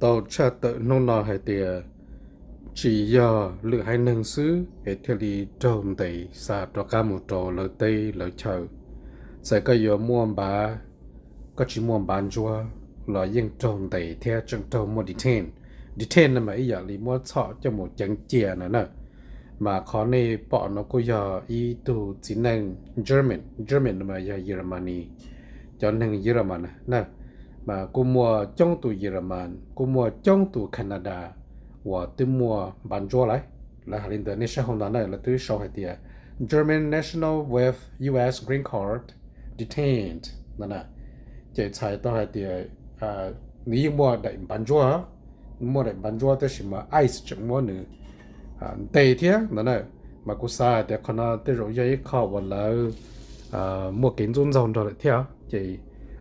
tau tshaj tawm hnub no hais tias tsis yog lwm haiv neeg xwb es thiaj li raug ntes xa rov qab mus rau lawv teb lawv chaw. Txawm koj yuav muaj npav, koj tsis muaj npav ntsuab los yeej raug ntes thiab tseem raug muab detain. Detain no mas ib yam li muab txhom coj mus ceev cia no na. Mas qhov nej pom no kuj yog ib tug txiv neej German, German no mas yog Yeramas, cov neeg Yeramas na. Mas kuj muaj coob tus Yeramas, kuj muaj coob tus Canada uas twb muaj npav ntsuab lawm. Lawv hais li ntawd, nej saib hauv ntawd na, lawv twb sau hais tias German national with U S green card detained no na. Ces txhais tau hais tias nws yeej muaj daim npav ntsuab, muaj daim npav ntsuab tab sis mas ICE tseem muab nws ntes thiab no na. Mas kuv xav hais tias qhov no tej zaum yog ib qho uas lawv muaj kev ntxub ntxaug nrog lawm thiab. Ces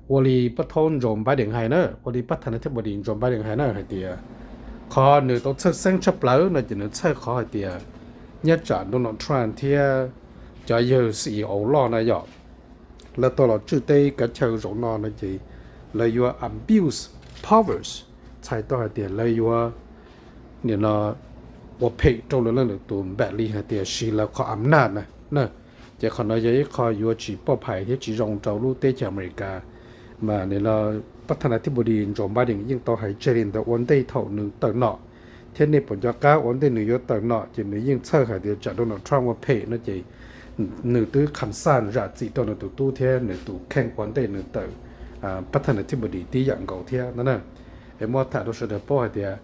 ua li pab thaub Joe Biden hais na, ua li pab thas nas thib npau dis Joe Biden hais na hais tias qhov nws tau txhawj xeeb tshaj plaws no ces nws txhawj qhov hais tias nyob tsam Donald Trump thiab cov yawg C E O loj na yom, lawv tau los tswj teb kav chaw zaum no no ces lawv yuav abuse powers, txhais tau hais tias lawv yuav nim no ua phem rau lawv leej lwm tus npaum li hais tias siv lawv qhov am naj na. Ces qhov no yog ib qho yuav tsis poj phais thiab tsis zoo rau lub teb chaws Amelikas. Mas nim no pab thas nas thib npau dis Joe Biden yeej tau hais tseg li ntawd ua ntej thaum nws tawm nom, thiab nej puas nco qab ua ntej nws yuav tawm nom ces nws yeej txhawj hais tias tsam Donald Trump ua phem no ces nws twb kham xaj zam txim rau nws tus tub thiab nws tus kheej ua ntej nws tawm pab thas nas thib npau dis tib yam nkaus thiab no na. Es muab tham rau sawv daws paub hais tias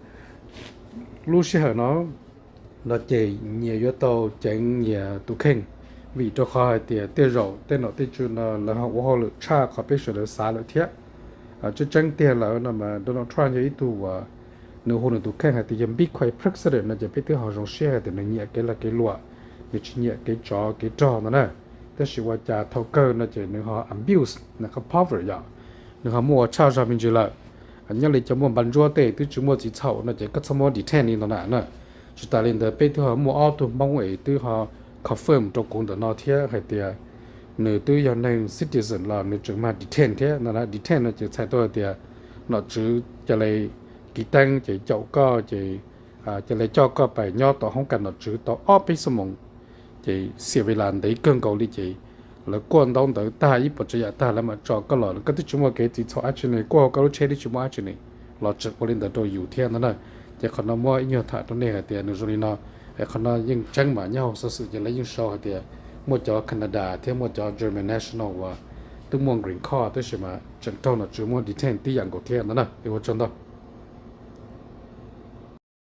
lub sij hawm no no ces nyias yuav tau ceev nyias tus kheej, vim rau qhov hais tias tej zaum tej nom tej tswv no lawv ho ua hauj lwm tshaj qhov peb sawv daws xav lawm thiab. Tseeb tseeb tiag lawm no mas Donald Trump yog ib tug uas nws hu nws tus kheej hais tias yog Bitcoin president no ces peb twb ho zoo siab hais tias nws nyiam kev lag kev luam, nws tsis nyiam kev tsov kev rog ntawd na. Tab sis ua cas thaum kawg no ces nws ho abuse nws qhov power yom, nws ho muaj ua tshaj zog me ntsis lawm. Nyob li cov muaj npav ntsuab tej twb tsis muaj txim txhaum no ces koj txhob muab detain li ntawd na. Tsis tas li ntawd peb twb ho muaj ob tug Hmoob es twb ho confirm rau kuv ntawm no thiab hais tias nws twb yog neeg citizen los nws tseem mag detain thiab no. Detain no ces txhais tau hais tias nom tswv ca le kiv teeb ces caum koj ces ca le coj koj pais nyob tom hoob kas nom tswv tau ob peb xuab moos. Ces xiam vis las ntev kawg nkaus li ces lawv kuaj ntaub ntawv tag ib puas tsav yam tag lawv mam tso koj los, koj twb tsis muaj kev txim txhaum dab tsi ne, kuaj hauv koj lub tsheb twb tsis muaj dab tsi ne, los tseem ua li ntawd rau yus thiab no na. Ces qhov no muab ib nyuag tham rau nej hais tias nws zoo li no. Qhov no yeej tseeb mas nyob hauv xov xwm ces lawv yeej sau hais tias muaj cov Canada thiab muaj cov German national uas twb muaj green card tab sis mas tseem raug nom tswv muab detain tib yam nkaus thiab no na. Es ua tsaug ntau.